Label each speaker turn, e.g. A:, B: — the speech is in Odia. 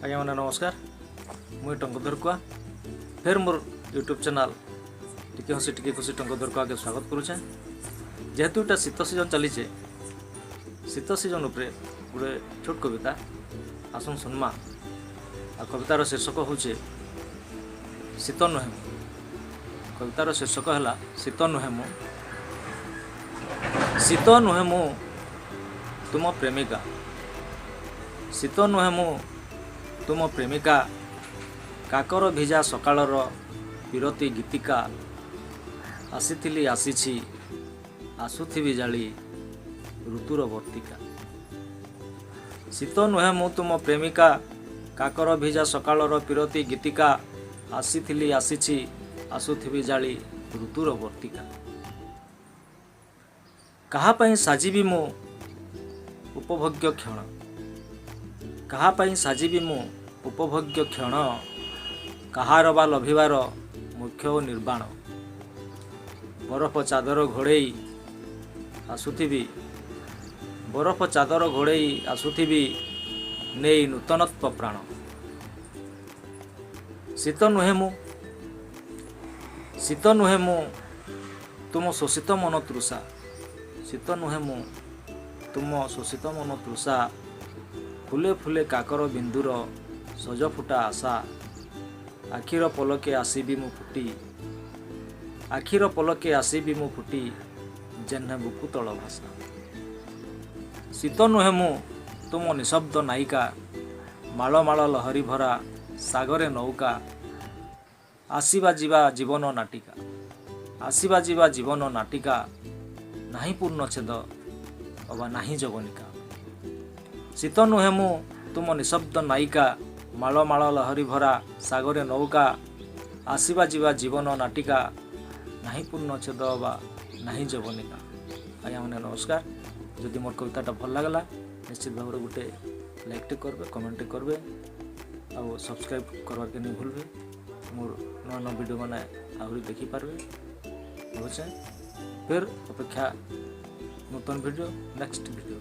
A: ଆଜ୍ଞାମାନେ ନମସ୍କାର। ମୁଇଁ ଟଙ୍କଧର କୁଆ ଫେର୍ ମୋର୍ ୟୁଟ୍ୟୁବ୍ ଚ୍ୟାନେଲ୍ ଟିକେ ହସି ଟିକେ ଖୁସି ଟଙ୍କଧର କୁଆକେ ସ୍ୱାଗତ କରୁଛେଁ। ଯେହେତୁ ଏଇଟା ଶୀତ ସିଜନ୍ ଚାଲିଛେ, ଶୀତ ସିଜନ୍ ଉପରେ ଗୋଟେ ଛୋଟ କବିତା ଆସୁନ୍ ଶୁଣମା। ଆଉ କବିତାର ଶୀର୍ଷକ ହେଉଛି ଶୀତ ନୁହେଁ ମୁଁ। କବିତାର ଶୀର୍ଷକ ହେଲା ଶୀତ ନୁହେଁ ମୁଁ। ଶୀତ ନୁହେଁ ମୁଁ ତୁମ ପ୍ରେମିକା, ଶୀତ ନୁହେଁ ମୁଁ ତୁମ ପ୍ରେମିକା, କାକର ଭିଜା ସକାଳର ପୀରତି ଗୀତିକା। ଆସିଥିଲି, ଆସିଛି, ଆସୁଥିବି ଜାଳି ଋତୁର ବର୍ତ୍ତିକା। ଶୀତ ନୁହେଁ ମୁଁ ତୁମ ପ୍ରେମିକା, କାକର ଭିଜା ସକାଳର ପୀରତି ଗୀତିକା। ଆସିଥିଲି, ଆସିଛି, ଆସୁଥିବି ଜାଳି ଋତୁର ବର୍ତ୍ତିକା। କାହା ପାଇଁ ସାଜିବି ମୁଁ ଉପଭୋଗ୍ୟ କ୍ଷଣ, କାହା ପାଇଁ ସାଜିବି ମୁଁ ଉପଭୋଗ୍ୟ କ୍ଷଣ, କାହାର ବା ଲଭିବାର ମୋକ୍ଷ ଓ ନିର୍ବାଣ। ବରଫ ଚାଦର ଘୋଡ଼େଇ ଆସୁଥିବି, ବରଫ ଚାଦର ଘୋଡ଼େଇ ଆସୁଥିବି ନେଇ ନୂତନତ୍ୱ ପ୍ରାଣ। ଶୀତ ନୁହେଁ ମୁଁ, ଶୀତ ନୁହେଁ ମୁଁ ତୁମ ଶୋଷିତ ମନ ତୃଷା, ଶୀତ ନୁହେଁ ମୁଁ ତୁମ ଶୋଷିତ ମନ ତୃଷା, ଫୁଲେ ଫୁଲେ କାକର ବିନ୍ଦୁର ସଜ ଫୁଟା ଆଶା। ଆଖିର ପଲକେ ଆସିବି ମୁଁ ଫୁଟି, ଆଖିର ପଲକେ ଆସିବି ମୁଁ ଫୁଟି ଯେହ୍ନେ ବୁକୁ ତଳ ଭାଷା। ଶୀତ ନୁହେଁ ମୁଁ ତୁମ ନିଶବ୍ଦ ନାୟିକା, ମାଳ ମାଳ ଲହରୀ ଭରା ସାଗରେ ନୌକା। ଆସିବା ଯିବା ଜୀବନ ନାଟିକା, ଆସିବା ଯିବା ଜୀବନ ନାଟିକା, ନାହିଁ ପୂର୍ଣ୍ଣଛେଦ ଅବା ନାହିଁ ଯବନିକା। ଶୀତ ନୁହେଁ ମୁଁ ତୁମ ନିଶବ୍ଦ ନାୟିକା, ମାଳ ମାଳ ଲହରୀ ଭରା ସାଗରେ ନୌକା। ଆସିବା ଯିବା ଜୀବନ ନାଟିକା, ନାହିଁ ପୂର୍ଣ୍ଣଛେଦ ଅବା ନାହିଁ ଯବନିକା। ଆଜ୍ଞାମାନେ ନମସ୍କାର। ଯଦି ମୋର କବିତାଟା ଭଲ ଲାଗଲା, ନିଶ୍ଚିତ ଭାବରେ ଗୋଟେ ଲାଇକ୍ଟେ କରିବେ, କମେଣ୍ଟଟେ କରିବେ ଆଉ ସବସ୍କ୍ରାଇବ୍ କରବାର୍କେ ନାଇଁ ଭୁଲବେ। ମୋର ନୂଆ ନୂଆ ଭିଡ଼ିଓ ମାନେ ଆହୁରି ଦେଖିପାରିବେ। ରହୁଛେ, ଫେର୍ ଅପେକ୍ଷା ନୂତନ ଭିଡ଼ିଓ, ନେକ୍ସଟ ଭିଡ଼ିଓ।